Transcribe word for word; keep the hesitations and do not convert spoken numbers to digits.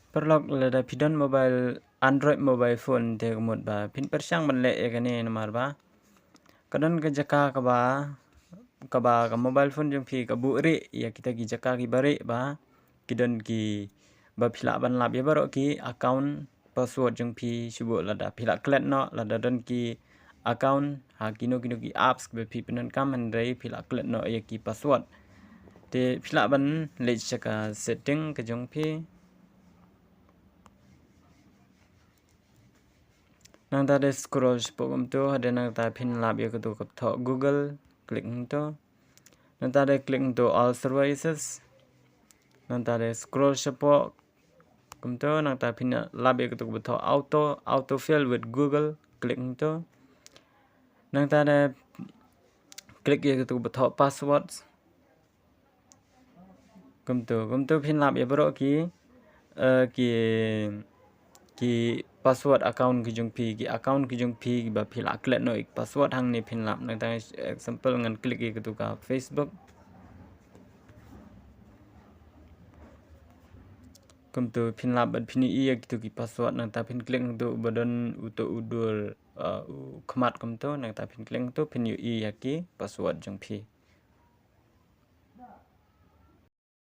Paralok, lada phi don mobile, Android mobile phone te ka mut ba phin pyrshang ban leh ïa kane namar ba ka don ka jaka kaba, kaba ka mobile phone jong phi ka buh rieh ïa kita ki jaka kiba rieh ba ki don kiba phi lah ban lap ïa baroh ki account, password jong phi, shu buh lada phi lah klet noh, lada don ki account ha kino kino ki apps kiba phi pyndonkam, hynrei phi lah klet noh ïa ki password. Te phi lah ban leit sha ka setting ka jong phi. Nangta de scroll shapoh kumto, hadien nangta phin lap ïa kato ka thoh Google, click hangto. Nangta de click hangto all services. Nangta de scroll shapoh kumto, nangta phin lap ïa kato ka thoh auto, auto fill with Google, click hangto. Nangta de click ïa kato ka thoh passwords. Kumto, kumto phin lap ïa baroh ki, eh, ki, ki password account ki jong phi, ki account ki jong phi kiba phi lah klet noh ïa ki password hangne phin lap. Nangta example ngan click ïa kato ka Facebook. Kumto phin lap bad phin ïohi ïa kito ki password, nangta phin click hangto uba don uto u dur, eh, u khmat kumto, nangta phin click hangto phin ïohi ïa ki password jong phi.